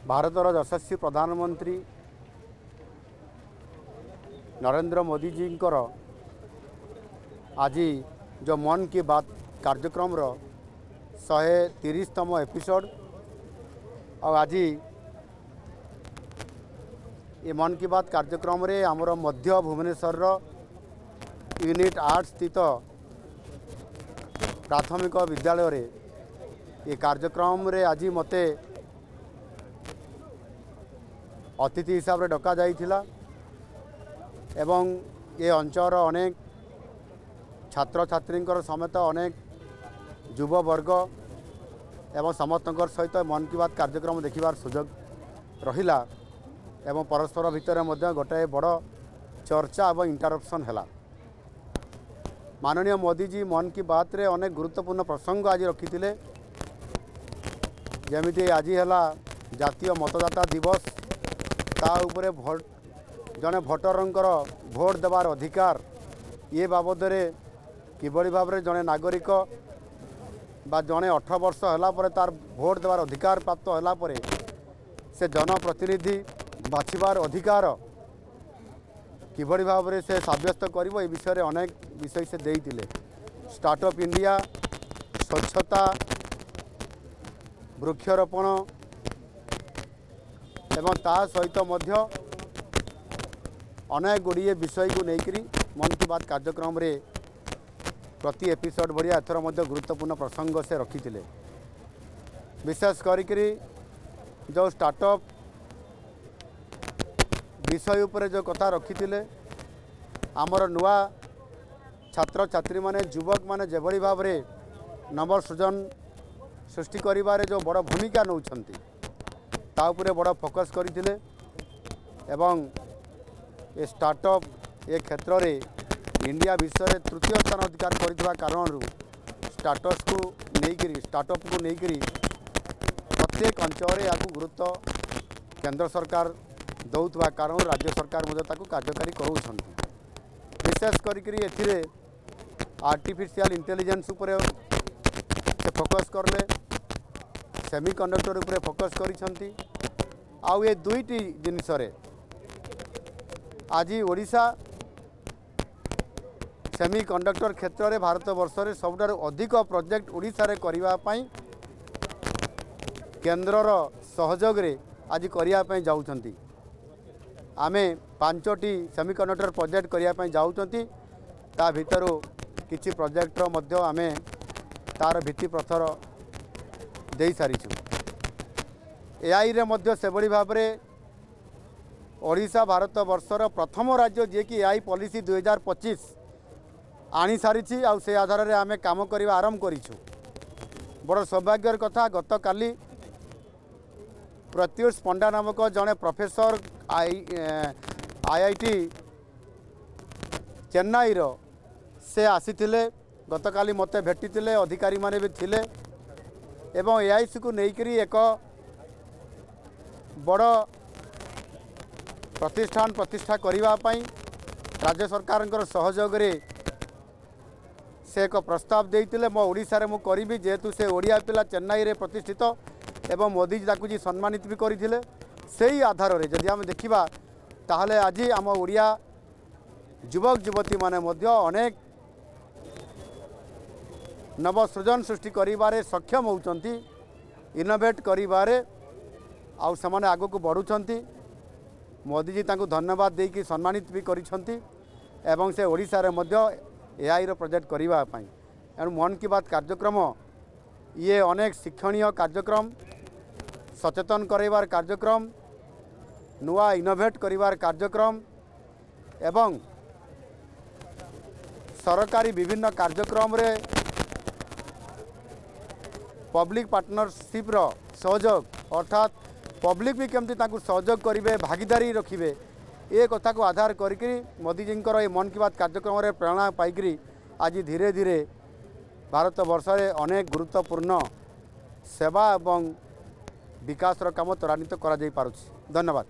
ଭାରତର ଯଶସ୍ୱୀ ପ୍ରଧାନମନ୍ତ୍ରୀ ନରେନ୍ଦ୍ର ମୋଦିଜୀଙ୍କର ଆଜି ଯେଉଁ ମନ୍ କି ବାତ୍ କାର୍ଯ୍ୟକ୍ରମର 130ତମ ଏପିସୋଡ଼, ଆଉ ଆଜି ଏ ମନ୍ କି ବାତ୍ କାର୍ଯ୍ୟକ୍ରମରେ ଆମର ମଧ୍ୟ ଭୁବନେଶ୍ୱରର ୟୁନିଟ୍ 8 ସ୍ଥିତ ପ୍ରାଥମିକ ବିଦ୍ୟାଳୟରେ ଏ କାର୍ଯ୍ୟକ୍ରମରେ ଆଜି ମୋତେ ଅତିଥି ହିସାବରେ ଡକାଯାଇଥିଲା ଏବଂ ଏ ଅଞ୍ଚଳର ଅନେକ ଛାତ୍ରଛାତ୍ରୀଙ୍କର ସମେତ ଅନେକ ଯୁବବର୍ଗ ଏବଂ ସମସ୍ତଙ୍କର ସହିତ ମନ୍ କି ବାତ୍ କାର୍ଯ୍ୟକ୍ରମ ଦେଖିବାର ସୁଯୋଗ ରହିଲା ଏବଂ ପରସ୍ପର ଭିତରେ ମଧ୍ୟ ଗୋଟାଏ ବଡ଼ ଚର୍ଚ୍ଚା ଏବଂ ଇଣ୍ଟରପ୍ସନ୍ ହେଲା। ମାନନୀୟ ମୋଦିଜୀ ମନ୍ କି ବାତ୍ରେ ଅନେକ ଗୁରୁତ୍ୱପୂର୍ଣ୍ଣ ପ୍ରସଙ୍ଗ ଆଜି ରଖିଥିଲେ। ଯେମିତି ଆଜି ହେଲା ଜାତୀୟ ମତଦାତା ଦିବସ, ତା ଉପରେ ଭୋଟ, ଜଣେ ଭୋଟରଙ୍କର ଭୋଟ ଦେବାର ଅଧିକାର, ଏ ବାବଦରେ କିଭଳି ଭାବରେ ଜଣେ ନାଗରିକ ବା ଜଣେ 18 ବର୍ଷ ହେଲା ପରେ ତାର ଭୋଟ ଦେବାର ଅଧିକାର ପ୍ରାପ୍ତ ହେଲା ପରେ ସେ ଜନପ୍ରତିନିଧି ବାଛିବାର ଅଧିକାର କିଭଳି ଭାବରେ ସେ ସାବ୍ୟସ୍ତ କରିବ, ଏ ବିଷୟରେ ଅନେକ ବିଷୟ ସେ ଦେଇଥିଲେ। ଷ୍ଟାର୍ଟଅପ୍ ଇଣ୍ଡିଆ, ସ୍ୱଚ୍ଛତା, ବୃକ୍ଷରୋପଣ ଏବଂ ତା ସହିତ ମଧ୍ୟ ଅନେକ ଗୁଡ଼ିଏ ବିଷୟକୁ ନେଇକରି ମନ୍ କି ବାତ୍ କାର୍ଯ୍ୟକ୍ରମରେ ପ୍ରତି ଏପିସୋଡ଼ ଭଳିଆ ଏଥର ମଧ୍ୟ ଗୁରୁତ୍ୱପୂର୍ଣ୍ଣ ପ୍ରସଙ୍ଗ ସେ ରଖିଥିଲେ। ବିଶେଷ କରିକିରି ଯେଉଁ ଷ୍ଟାର୍ଟଅପ୍ ବିଷୟ ଉପରେ ଯେଉଁ କଥା ରଖିଥିଲେ, ଆମର ନୂଆ ଛାତ୍ରଛାତ୍ରୀମାନେ, ଯୁବକମାନେ ଯେଭଳି ଭାବରେ ନବସୃଜନ ସୃଷ୍ଟି କରିବାରେ ଯେଉଁ ବଡ଼ ଭୂମିକା ନେଉଛନ୍ତି, ତା ଉପରେ ବଡ଼ ଫୋକସ୍ କରିଥିଲେ। ଏବଂ ଏ ଷ୍ଟାର୍ଟଅପ୍ ଏ କ୍ଷେତ୍ରରେ ଇଣ୍ଡିଆ ବିଶ୍ୱରେ ତୃତୀୟ ସ୍ଥାନ ଅଧିକାର କରିଥିବା କାରଣରୁ ଷ୍ଟାର୍ଟଅପ୍ସକୁ ନେଇକରି, ଷ୍ଟାର୍ଟଅପ୍କୁ ନେଇକରି ପ୍ରତ୍ୟେକ ଅଞ୍ଚଳରେ ଏହାକୁ ଗୁରୁତ୍ୱ କେନ୍ଦ୍ର ସରକାର ଦେଉଥିବା କାରଣରୁ ରାଜ୍ୟ ସରକାର ମଧ୍ୟ ତାକୁ କାର୍ଯ୍ୟକାରୀ କରାଉଛନ୍ତି। ବିଶେଷ କରିକିରି ଏଥିରେ ଆର୍ଟିଫିସିଆଲ ଇଣ୍ଟେଲିଜେନ୍ସ ଉପରେ ସେ ଫୋକସ୍ କଲେ, ସେମି କଣ୍ଡକ୍ଟର ଉପରେ ଫୋକସ୍ କରିଛନ୍ତି। ଆଉ ଏ ଦୁଇଟି ଜିନିଷରେ ଆଜି ଓଡ଼ିଶା ସେମି କଣ୍ଡକ୍ଟର କ୍ଷେତ୍ରରେ ଭାରତବର୍ଷରେ ସବୁଠାରୁ ଅଧିକ ପ୍ରୋଜେକ୍ଟ ଓଡ଼ିଶାରେ କରିବା ପାଇଁ କେନ୍ଦ୍ରର ସହଯୋଗରେ ଆଜି କରିବା ପାଇଁ ଯାଉଛନ୍ତି। ଆମେ 5ଟି ସେମି କଣ୍ଡକ୍ଟର ପ୍ରୋଜେକ୍ଟ କରିବା ପାଇଁ ଯାଉଛନ୍ତି। ତା ଭିତରୁ କିଛି ପ୍ରୋଜେକ୍ଟର ମଧ୍ୟ ଆମେ ତାର ଭିତ୍ତିପ୍ରସ୍ତର ଦେଇସାରିଛୁ। ଏଆଇରେ ମଧ୍ୟ ସେଭଳି ଭାବରେ ଓଡ଼ିଶା ଭାରତବର୍ଷର ପ୍ରଥମ ରାଜ୍ୟ, ଯିଏକି ଏଆଇ ପଲିସି 2025 ଆଣିସାରିଛି ଆଉ ସେ ଆଧାରରେ ଆମେ କାମ କରିବା ଆରମ୍ଭ କରିଛୁ। ବଡ଼ ସୌଭାଗ୍ୟର କଥା, ଗତକାଲି ପ୍ରତ୍ୟୁଷ ପଣ୍ଡା ନାମକ ଜଣେ ପ୍ରଫେସର ଆଇଆଇଟି ଚେନ୍ନାଇର, ସେ ଆସିଥିଲେ, ଗତକାଲି ମୋତେ ଭେଟିଥିଲେ, ଅଧିକାରୀମାନେ ବି ଥିଲେ ଏବଂ ଏଆଇସିକୁ ନେଇକରି ଏକ ବଡ଼ ପ୍ରତିଷ୍ଠାନ ପ୍ରତିଷ୍ଠା କରିବା ପାଇଁ ରାଜ୍ୟ ସରକାରଙ୍କର ସହଯୋଗରେ ସେ ଏକ ପ୍ରସ୍ତାବ ଦେଇଥିଲେ, ମୋ ଓଡ଼ିଶାରେ ମୁଁ କରିବି। ଯେହେତୁ ସେ ଓଡ଼ିଆ ପିଲା, ଚେନ୍ନାଇରେ ପ୍ରତିଷ୍ଠିତ ଏବଂ ମୋଦିଜୀ ତାକୁ ଯେ ସମ୍ମାନିତ ବି କରିଥିଲେ, ସେଇ ଆଧାରରେ ଯଦି ଆମେ ଦେଖିବା ତାହେଲେ ଆଜି ଆମ ଓଡ଼ିଆ ଯୁବକ ଯୁବତୀମାନେ ମଧ୍ୟ ଅନେକ ନବସୃଜନ ସୃଷ୍ଟି କରିବାରେ ସକ୍ଷମ ହେଉଛନ୍ତି, ଇନୋଭେଟ୍ କରିବାରେ, ଆଉ ସେମାନେ ଆଗକୁ ବଢ଼ୁଛନ୍ତି। ମୋଦିଜୀ ତାଙ୍କୁ ଧନ୍ୟବାଦ ଦେଇକି ସମ୍ମାନିତ ବି କରିଛନ୍ତି ଏବଂ ସେ ଓଡ଼ିଶାରେ ମଧ୍ୟ ଏଆଇର ପ୍ରୋଜେକ୍ଟ କରିବା ପାଇଁ। ଏଣୁ ମନ୍ କି ବାତ୍ କାର୍ଯ୍ୟକ୍ରମ ଇଏ ଅନେକ ଶିକ୍ଷଣୀୟ କାର୍ଯ୍ୟକ୍ରମ, ସଚେତନ କରାଇବାର କାର୍ଯ୍ୟକ୍ରମ, ନୂଆ ଇନୋଭେଟ୍ କରିବାର କାର୍ଯ୍ୟକ୍ରମ ଏବଂ ସରକାରୀ ବିଭିନ୍ନ କାର୍ଯ୍ୟକ୍ରମରେ ପବ୍ଲିକ୍ ପାର୍ଟନରସିପ୍ର ସହଯୋଗ, ଅର୍ଥାତ୍ ପବ୍ଲିକ୍ ବି କେମିତି ତାଙ୍କୁ ସହଯୋଗ କରିବେ, ଭାଗିଦାରୀ ରଖିବେ, ଏ କଥାକୁ ଆଧାର କରିକିରି ମୋଦିଜୀଙ୍କର ଏ ମନ୍ କି ବାତ୍ କାର୍ଯ୍ୟକ୍ରମରେ ପ୍ରେରଣା ପାଇକରି ଆଜି ଧୀରେ ଧୀରେ ଭାରତବର୍ଷରେ ଅନେକ ଗୁରୁତ୍ୱପୂର୍ଣ୍ଣ ସେବା ଏବଂ ବିକାଶର କାମ ତ୍ୱରାନ୍ୱିତ କରାଯାଇପାରୁଛି। ଧନ୍ୟବାଦ।